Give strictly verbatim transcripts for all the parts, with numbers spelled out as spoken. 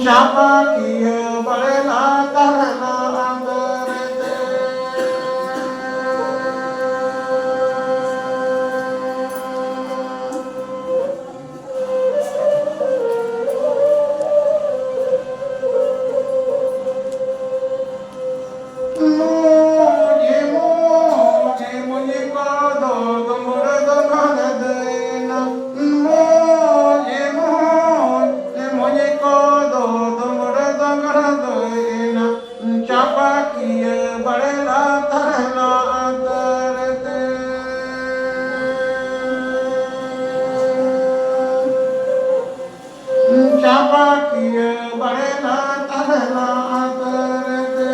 ᱪᱟᱯᱟᱠᱤᱭᱟᱹ ᱵᱟᱲᱮ ᱞᱟᱛᱟᱨ ᱨᱮᱱᱟᱜ ᱟᱸᱫᱟᱨ ᱛᱮ᱾ ᱢᱚᱡᱮ ᱢᱚᱡᱮ ᱢᱚᱡᱮ ᱠᱚᱫᱚ ᱫᱩᱢᱵᱩᱲ ᱫᱚ ᱜᱷᱟᱱ ᱫᱟᱹᱭᱱᱟ᱾ ᱢᱚᱡᱮ ᱢᱚᱡᱮ ᱢᱚᱡᱮ ᱠᱚᱫᱚ ᱫᱩᱢᱵᱩᱲ ᱫᱚ ᱜᱷᱟᱱ ᱫᱟᱹᱭᱱᱟ᱾ ᱪᱟᱯᱟᱠᱤᱭᱟᱹ ᱵᱟᱲᱮ ᱞᱟᱛᱟᱨ ᱞᱟᱛᱟᱨ ᱛᱮ᱾ ᱪᱟᱯᱟᱠᱤᱭᱟᱹ ᱵᱟᱲᱮ ᱞᱟᱛᱟᱨ ᱞᱟᱛᱟᱨ ᱛᱮ᱾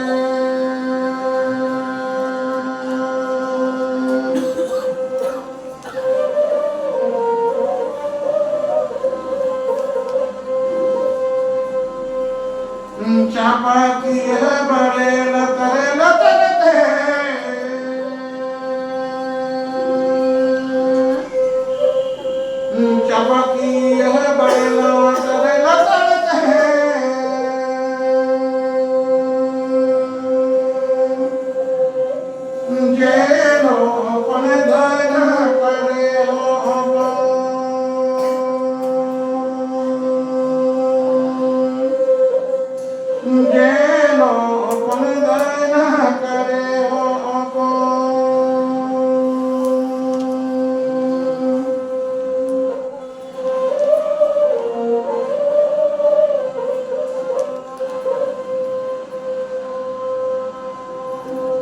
ᱪᱟᱯᱟᱠᱤᱭᱟᱹ ᱵᱟᱲᱮ ᱞᱟᱛᱟᱨ ᱞᱟᱛᱟᱨ ᱛᱮ᱾ ᱪᱟᱯᱟᱠᱤᱭᱟᱹ ᱵᱟᱲᱮ ᱞᱟᱛᱟᱨ ᱞᱟᱛᱟᱨ ᱛᱮ᱾ ᱡᱮᱱᱚ ᱦᱚᱯᱚᱱ ᱫᱟᱹᱭᱱᱟ ᱠᱟᱨᱮ ᱦᱚᱯᱚᱱ᱾ ᱡᱮᱱᱚ ᱦᱚᱯᱚᱱ ᱫᱟᱹᱭᱱᱟ ᱠᱟᱨᱮ ᱦᱚᱯᱚᱱ᱾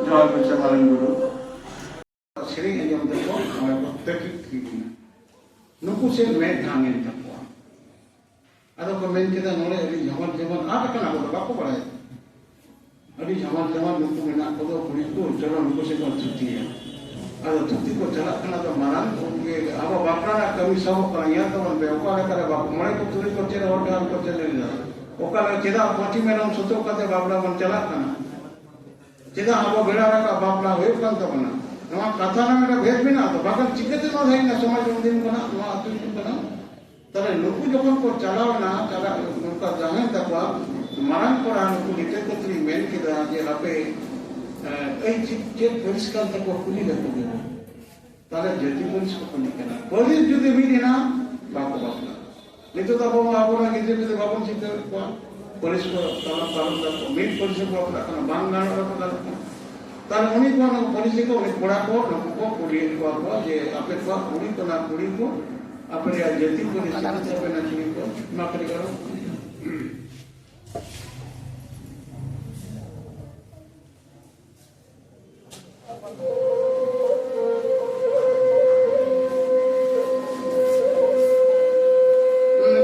ᱡᱚᱦᱟᱨ ᱜᱮ ᱢᱟᱨᱟᱝ ᱵᱩᱨᱩ᱾ ᱥᱮᱨᱮᱧ ᱟᱸᱡᱚᱢ ᱛᱮᱠᱚ ᱱᱚᱰᱮ ᱠᱚ ᱛᱟᱹᱠᱤᱡ ᱠᱤᱫᱤᱧᱟ᱾ ᱱᱩᱠᱩ ᱥᱮᱫ ᱢᱮᱫ ᱫᱷᱟᱣ ᱮᱱ ᱛᱟᱠᱚᱣᱟ᱾ ᱟᱫᱚ ᱠᱚ ᱢᱮᱱ ᱠᱮᱫᱟ, "ᱱᱚᱰᱮ ᱟᱹᱰᱤ ᱡᱷᱟᱢᱟᱞ ᱡᱷᱟᱢᱟᱞ ᱟᱫ ᱟᱠᱟᱱᱟ, ᱟᱵᱚ ᱫᱚ ᱵᱟᱠᱚ ᱵᱟᱲᱟᱭᱟ᱾ ᱟᱹᱰᱤ ᱡᱷᱟᱢᱟᱞ ᱡᱷᱟᱢᱟᱞ ᱱᱩᱠᱩ ᱢᱮᱱᱟᱜ ᱠᱚᱫᱚ ᱠᱩᱲᱤ ᱠᱚ, ᱪᱚᱞᱚ ᱱᱩᱠᱩ ᱥᱮᱫ ᱵᱚᱱ ᱛᱷᱩᱛᱤᱭᱟ᱾" ᱟᱫᱚ ᱛᱷᱩᱛᱤ ᱠᱚ ᱪᱟᱞᱟᱜ ᱠᱟᱱᱟ᱾ ᱟᱫᱚ ᱢᱟᱨᱟᱝ ᱜᱚᱢᱠᱮ, ᱟᱵᱚ ᱵᱟᱯᱞᱟ ᱨᱮᱱᱟᱜ ᱠᱟᱹᱢᱤ ᱥᱟᱵᱚᱜ ᱠᱟᱱᱟ, ᱧᱮᱞ ᱛᱟᱵᱚᱱ ᱯᱮ, ᱚᱠᱟ ᱞᱮᱠᱟᱨᱮ ᱵᱟᱯ-, ᱢᱚᱬᱮ ᱠᱚ ᱛᱩᱨᱩᱭ ᱠᱚ ᱪᱮᱫ ᱦᱚᱲ ᱰᱟᱦᱟᱨ ᱠᱚ ᱪᱮᱫ ᱞᱮᱱᱟ? ᱚᱠᱟ ᱞᱮᱠᱟ, ᱪᱮᱫᱟᱜ ᱯᱟᱹᱴᱤ ᱢᱮᱨᱚᱢ ᱥᱩᱛᱩᱜ ᱠᱟᱛᱮ ᱵᱟᱯᱞᱟ ᱵᱚᱱ ᱪᱟᱞᱟᱜ ᱠᱟᱱᱟ? ᱪᱮᱫᱟᱜ ᱟᱵᱚ ᱵᱮᱲᱟ ᱨᱟᱠᱟᱵ ᱵᱟᱯᱞᱟ ᱦᱩᱭᱩᱜ ᱠᱟᱱ ᱛᱟᱵᱚᱱᱟ? ᱱᱚᱣᱟ ᱠᱟᱛᱷᱟ ᱨᱮ ᱢᱤᱫᱴᱟᱝ ᱵᱷᱮᱫᱽ ᱢᱮᱱᱟᱜᱼᱟ ᱛᱚ, ᱵᱟᱠᱷᱟᱱ ᱪᱤᱠᱟᱹᱛᱮ ᱱᱚᱣᱟ ᱫᱷᱟᱹᱨᱤᱡ ᱨᱮᱱᱟᱜ ᱥᱚᱢᱟᱡᱽ ᱩᱱᱫᱤᱱ ᱠᱷᱚᱱᱟᱜ ᱱᱚᱣᱟ ᱟᱹᱛᱩ ᱫᱤᱥᱚᱢ ᱠᱟᱱᱟ? ᱛᱟᱦᱞᱮ ᱱᱩᱠᱩ ᱡᱚᱠᱷᱚᱱ ᱠᱚ ᱪᱟᱞᱟᱣ ᱮᱱᱟ, ᱪᱟᱞᱟᱜ ᱱᱚᱝᱠᱟ ᱛᱟᱦᱮᱸ ᱛᱟᱠᱚᱣᱟ, ᱢᱟᱨᱟᱝ ᱠᱚᱲᱟ ᱱᱩᱠᱩ ᱱᱤᱛᱚᱜ ᱠᱚ ᱛᱤᱧ ᱢᱮᱱ ᱠᱮᱫᱟ ᱡᱮ, ᱦᱟᱯᱮ, ᱮ, ᱮᱭ ᱪᱮᱫ, ᱪᱮᱫ ᱯᱟᱹᱨᱤᱥ ᱠᱟᱱ ᱛᱟᱠᱚᱣᱟ, ᱠᱩᱞᱤ ᱞᱮᱠᱚ ᱜᱮ᱾ ᱛᱟᱦᱞᱮ ᱡᱟᱹᱛᱤ ᱯᱟᱹᱨᱤᱥ ᱠᱚ ᱠᱩᱞᱤ ᱠᱟᱱᱟ᱾ ᱯᱟᱹᱨᱤᱥ ᱡᱩᱫᱤ ᱢᱤᱫ ᱮᱱᱟ, ᱵᱟᱠᱚ ᱵᱟᱯᱞᱟᱜ᱾ ᱱᱤᱛᱚᱜ ᱫᱚ ᱟᱵᱚ ᱢᱟ ᱟᱵᱚᱨᱮᱱ ᱜᱤᱫᱽᱨᱟᱹ ᱯᱤᱫᱽᱨᱟᱹ ᱵᱟᱵᱚᱱ ᱪᱤᱱᱛᱟᱹᱭᱮᱫ ᱠᱚᱣᱟ᱾ ᱯᱟᱹᱨᱤᱥ ᱠᱚ ᱛᱟᱲᱟᱢ ᱛᱟᱲᱟᱢ ᱫᱟᱠᱚ, ᱢᱤᱫ ᱯᱟᱹᱨᱤᱥ ᱠᱚ ᱵᱟᱯᱞᱟᱜ ᱠᱟᱱᱟ, ᱵᱟᱝ ᱜᱟᱱᱚᱜ ᱨᱮᱦᱚᱸ ᱜᱟᱱᱚᱜ ᱠᱟᱱᱟ᱾ ᱛᱟᱦᱞᱮ ᱩᱱᱤ ᱠᱚ, ᱱᱩᱠᱩ ᱯᱟᱹᱨᱤᱥ ᱠᱚ, ᱩᱱᱤ ᱠᱚᱲᱟ ᱠᱚ, ᱱᱩᱠᱩ ᱠᱚ ᱠᱩᱞᱤᱭᱮᱫ ᱠᱚᱣᱟ ᱠᱚ ᱡᱮ, ᱟᱯᱮ ᱠᱚᱣᱟᱜ ᱠᱩᱲᱤ ᱠᱚ, ᱚᱱᱟ ᱠᱩᱲᱤ ᱠᱚ, ᱟᱯᱮ ᱨᱮᱭᱟᱜ ᱡᱟᱹᱛᱤ ᱯᱟᱹᱨᱤᱥ ᱪᱮᱫ ᱛᱟᱯᱮ ᱱᱟ ᱠᱩᱲᱤ ᱠᱚ, ᱚᱱᱟ ᱠᱚ ᱜᱟᱱᱚᱜ᱾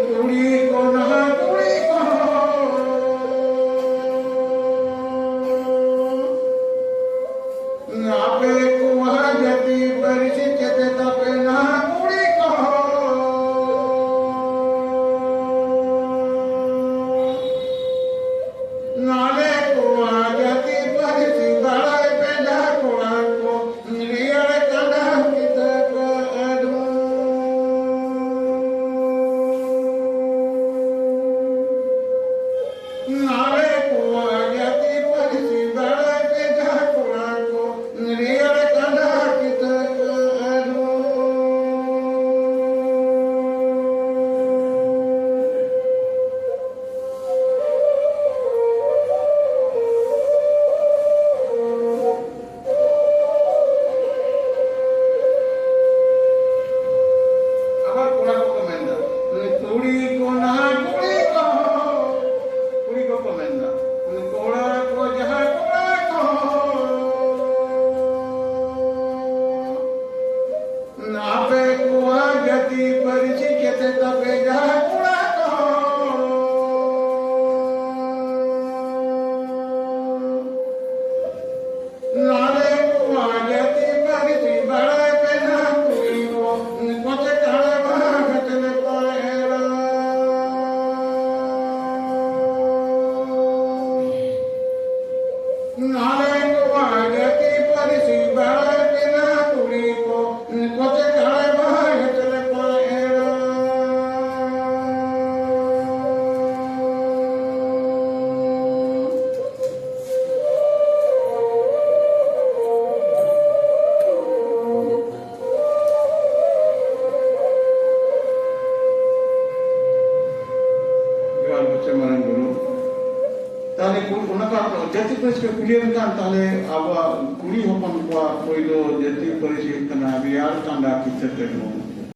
ᱠᱩᱲᱤ ᱠᱚ ᱱᱟᱦᱟᱜ ᱠᱩᱲᱤ ᱠᱚ, ᱟᱯᱮ ᱠᱚᱣᱟᱜ ᱡᱟᱹᱛᱤ ᱯᱟᱹᱨᱤᱥ ᱪᱮᱫ ᱛᱟᱯᱮ ᱱᱟᱦᱟᱜ ᱠᱩᱲᱤ ᱠᱚ᱾ ᱛᱟᱦᱞᱮ ᱠᱩ- ᱚᱱᱟ ᱠᱚ ᱡᱟᱹᱛᱤ ᱯᱟᱹᱨᱤᱥ ᱠᱚ ᱠᱩᱞᱤ ᱞᱮᱱᱠᱷᱟᱱ, ᱛᱟᱦᱞᱮ ᱟᱵᱚᱣᱟᱜ ᱠᱩᱲᱤ ᱦᱚᱯᱚᱱ ᱠᱚᱣᱟᱜ ᱯᱳᱭᱞᱳ ᱡᱟᱹᱛᱤ ᱯᱟᱹᱨᱤᱥ ᱦᱩᱭᱩᱜ ᱠᱟᱱᱟ ᱨᱮᱭᱟᱲ ᱴᱟᱸᱰᱟ ᱠᱤᱛᱟᱹ ᱠᱟᱹᱰᱩ᱾